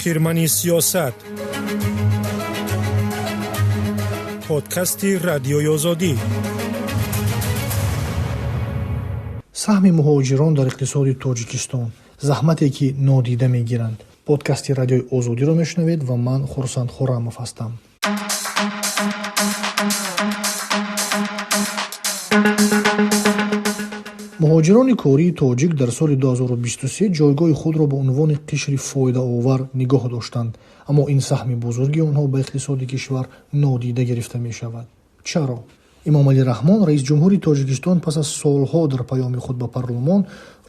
Хирмани сиёсат, подкасти Радиои Озодӣ. Саҳми муҳоҷирон дар иқтисоди Тоҷикистон, заҳмате ки нодида мегиранд. Подкасти Радиои Озодиро мешунавед ва ман Хурсанд Хуррамов ҳастам. Муҳоҷирони кории тоҷик дар соли 2023 ҷойгоҳи худро ба унвони қишри фоидаовар нигоҳ доштанд, аммо ин саҳми бузурги онҳо ба иқтисоди кишвар нодида гирифта мешавад. Чаро? Эмомалӣ Раҳмон, раиси ҷумҳури Тоҷикистон, пас аз солҳо дар паёми худ ба парлумон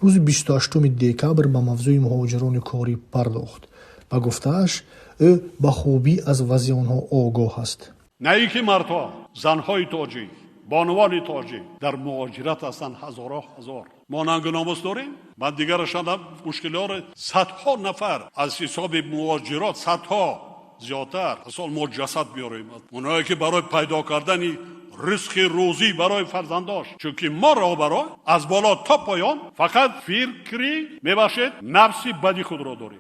рӯзи 28 декабр ба мавзӯи муҳоҷирони корӣ пардохт. Ба гуфтааш, ӯ ба хубӣ аз вазъи онҳо огоҳ аст. На ин ки мардҳо, занҳои тоҷик, бонувони тоҷик дар муҳоҷират ҳастанд, ҳазорҳо ҳазор. Мо нангу номус дорем, ман дигарашон мушкилиҳоро садҳо нафар аз ҳисоби муҳоҷирот, садҳо зиёдтар, асол мо ҷасад биёрем. Онҳое ки барои пайдо кардани ризқи рӯзӣ барои фарзандош, чунки мо роҳбаро аз боло то поён фақат фикри, мебахшед, нафси бади худро дорем.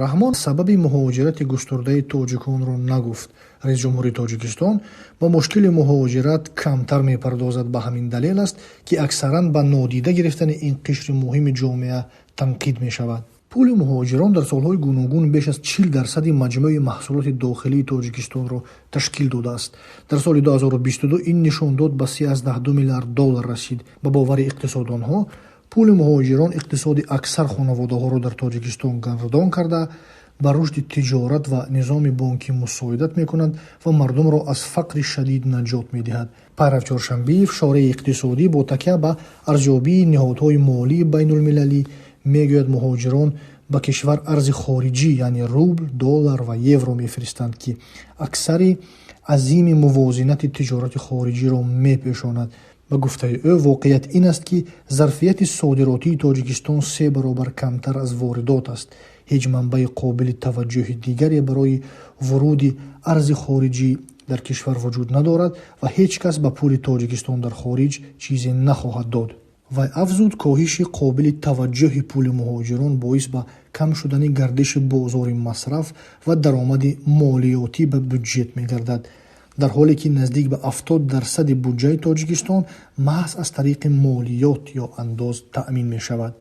Раҳмон сабаби муҳоҷирати густурдаи тоҷиконро нагуфт. Раиси ҷумҳури Тоҷикистон ба мушкили муҳоҷират камтар мепардозад. Ба ҳамин далел аст, ки аксаран ба нодида гирифтани ин қишри муҳими ҷомеа танқид мешавад. Пули муҳоҷирон дар солҳои гуногун беш аз 40% маҷмӯи маҳсулоти дохилии Тоҷикистонро ташкил додааст. Дар соли 2022 ин нишондод ба 3,2 миллиард доллар расид. Ба бовари иқтисоддонҳо, пули муҳоҷирон иқтисоди аксар хонаводаҳоро дар Тоҷикистон гардон карда, ба рушди тиҷорат ва низоми бонкӣ мусоидат мекунад ва мардумро аз фақри шадид наҷот медиҳад. Пайрав Чоршанбиев, шореҳи иқтисодӣ, бо такя ба арзёбии ниҳодҳои молии байнулмилалӣ мегӯяд, муҳоҷирон ба кишвар арзи хориҷӣ, яъне рубл, доллар ва евро мефиристанд, ки аксари азими мувозинати тиҷорати хориҷиро мепешонад. Ба гуфтаи ӯ, воқеият ин аст, ки зарфияти содиротии Тоҷикистон 3 баробар камтар аз воридот аст. Ҳеҷ манбаи қобили таваҷҷӯҳи дигаре барои вуруди арзи хориҷӣ дар кишвар вуҷуд надорад ва ҳеҷ кас ба пули Тоҷикистон дар хориҷ чизе нахоҳад дод. Вай афзуд, коҳиши қобили таваҷҷӯҳи пули муҳоҷирон боис ба кам шудани гардиши бозори масраф ва даромади молиётӣ ба бюҷет мегардад, дар ҳоле ки наздик ба 70% буҷаи Тоҷикистон маҳз аз тариқи молиёт ё андоз таъмин мешавад.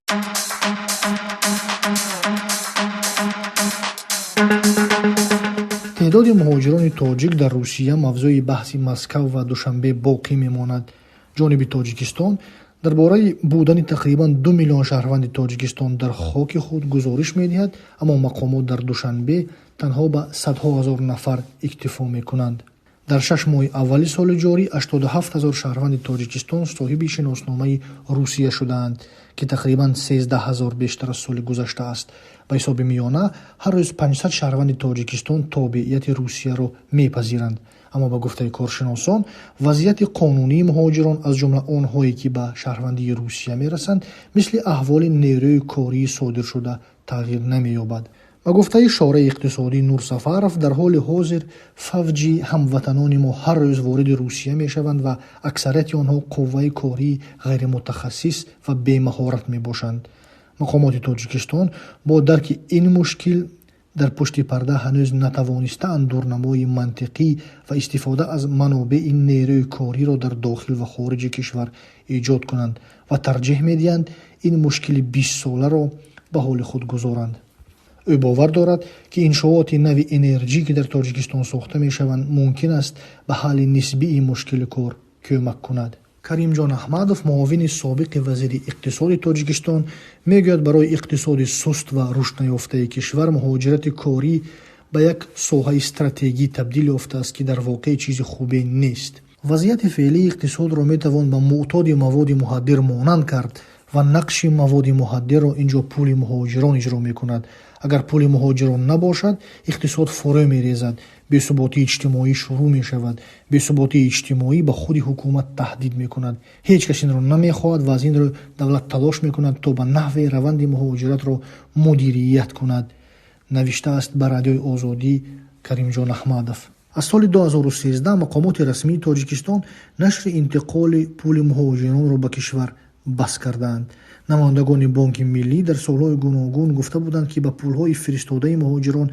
Теъдоди муҳоҷирони тоҷик дар Русия мавзӯи баҳси Москав ва Душанбе боқӣ мемонад. Ҷониби Тоҷикистон дар бораи будани тақрибан 2 миллион шаҳрванди Тоҷикистон дар хоки худ гузориш медиҳад, аммо мақомот дар Душанбе танҳо ба садҳо ҳазор нафар иктифо мекунанд. Дар 6 моҳи аввали соли ҷорӣ 87 ҳазор шаҳрванди Тоҷикистон соҳиби шиносномаи Русия шудаанд, ки тақрибан 13 ҳазор бештар аз соли гузашта аст. Ба ҳисоби миёна ҳар рӯз 500 шаҳрванди Тоҷикистон тобеияти Русияро мепазиранд. Аммо ба гуфтаи коршиносон, вазъияти қонунии муҳоҷирон, аз ҷумла онҳое ки ба шаҳрвандии Русия мерасанд, мисли аҳволи нерӯи кории содиршуда тағйир намеёбад. Ба гуфтаи шореҳи иқтисодӣ Нурсафаров, дар ҳоли ҳозир фавҷи ҳамватанони мо ҳар рӯз вориди Русия мешаванд ва аксарияти онҳо қувваи кории ғайримутахассис ва бемаҳорат мебошанд. Мақомоти Тоҷикистон бо дарки ин мушкил дар пушти парда ҳанӯз натавонистаанд дурнамои мантиқӣ ва истифода аз манобеи нерӯи кориро дар дохил ва хориҷи кишвар эҷод кунанд ва тарҷеҳ медиҳанд ин мушкили 20-соларо ба ҳоли худ гузоранд. Ӯ бовар дорад, ки иншооти нави энерҷӣ, ки дар Тоҷикистон сохта мешаванд, мумкин аст ба ҳалли нисбии мушкили кор кӯмак кунад. Каримҷон Аҳмадов, муовини собиқи вазири иқтисоди Тоҷикистон, мегӯяд, барои иқтисоди суст ва рушд наёфтаи кишвар муҳоҷирати корӣ ба як соҳаи стратегӣ табдил ёфтааст, ки дар воқеъ чизи хубе нест. Вазъияти феълии иқтисодро метавон ба муътоди маводи мухаддир монанд кард ва нақши маводи мухаддирро ин ҷо пули муҳоҷирон иҷро мекунад. Агар пули муҳоҷирон набошад, иқтисод фурӯ мерезад, бесуботии иҷтимоӣ шурӯъ мешавад. Бесуботии иҷтимоӣ ба худи ҳукумат таҳдид мекунад. Ҳеҷ кас инро намехоҳад ва аз ин рӯ давлат талош мекунад, то ба наҳве раванди муҳоҷиратро мудирият кунад. Навиштааст ба Радиои Озодӣ Каримҷон Аҳмадов. Аз соли 2013 мақомоти расмии Тоҷикистон нашри интиқоли пули муҳоҷиронро ба кишвар бас кардаанд. Намояндагони Бонки Миллӣ дар солҳои гуногун гуфта буданд, ки ба пулҳои фиристодаи муҳоҷирон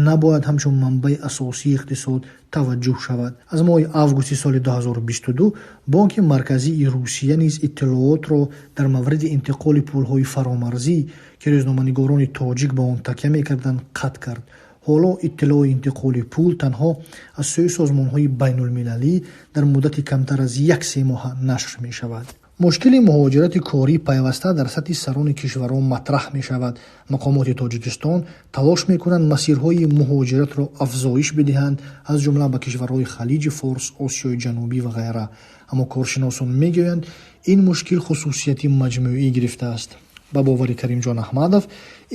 набояд ҳамчун манбаи асосии иқтисод таваҷҷӯҳ шавад. Аз моҳи августи соли 2022 Бонки Марказии Русия низ иттилоотро дар мавриди интиқоли пулҳои фаромарзӣ, ки рӯзноманигорони тоҷик ба он такя мекарданд, қатъ кард. Ҳоло иттилои интиқоли пул танҳо аз сӯи созмонҳои байнулмилалӣ дар муддати камтар аз як семоҳа нашр мешавад. Мушкили муҳоҷирати корӣ пайваста дар сатҳи сарони кишварҳо матраҳ мешавад. Мақомоти Тоҷикистон талош мекунанд масирҳои муҳоҷиратро афзоиш бидиҳанд, аз ҷумла ба кишварҳои Халиҷи Форс, Осиёи Ҷанубӣ ва ғайра. Аммо коршиносон мегӯянд, ин мушкил хусусияти маҷмӯӣ гирифтааст. Ба бовари Каримҷон Аҳмадов,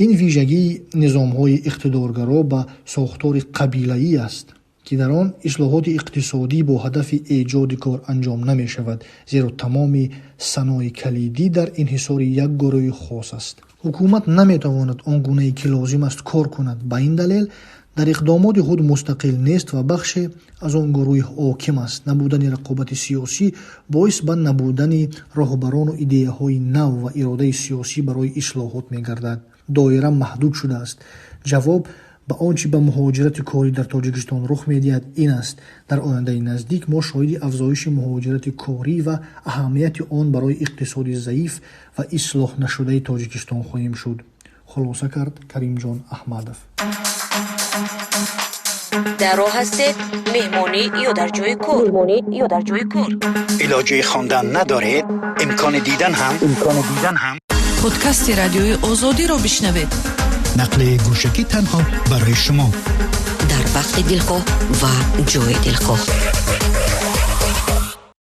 ин вижагии низомҳои иқтидоргаро ба сохтори қабилаӣ аст, ки дар он ислоҳоти иқтисодӣ бо ҳадафи эҷоди кор анҷом намешавад, зеро тамоми санои калидӣ дар инҳисори як гурӯҳи хос аст. Ҳукумат наметавонад он гунае ки лозим аст кор кунад. Ба ин далел дар иқдомоти худ мустақил нест ва бахше аз он гурӯҳи ҳоким аст. Набудани рақобати сиёсӣ боис ба набудани роҳбарону идеяҳои нав ва иродаи сиёсӣ барои ислоҳот мегардад. Доира маҳдуд шудааст. Ҷавоб ба он чӣ ба муҳоҷирати корӣ дар Тоҷикистон рух медиҳад ин аст: дар ояндаи наздик мо шоҳиди афзоиши муҳоҷирати корӣ ва аҳамияти он барои иқтисоди заиф ва ислоҳ нашудаи Тоҷикистон хоҳем шуд, хулоса кард Каримҷон Аҳмадов. Дар роҳ ҳастед, меҳмонӣ ё дар ҷои кор, меҳмонӣ ё дар ҷои кор, илоҷи хондан надоред, имкони дидан ҳам, имкони дидан ҳам. Подкасти Радиои Озодиро бишнавед. Нақли гӯшакӣ танҳо барои шумо. Дар вақти дилхоҳ ва ҷои дилхоҳ.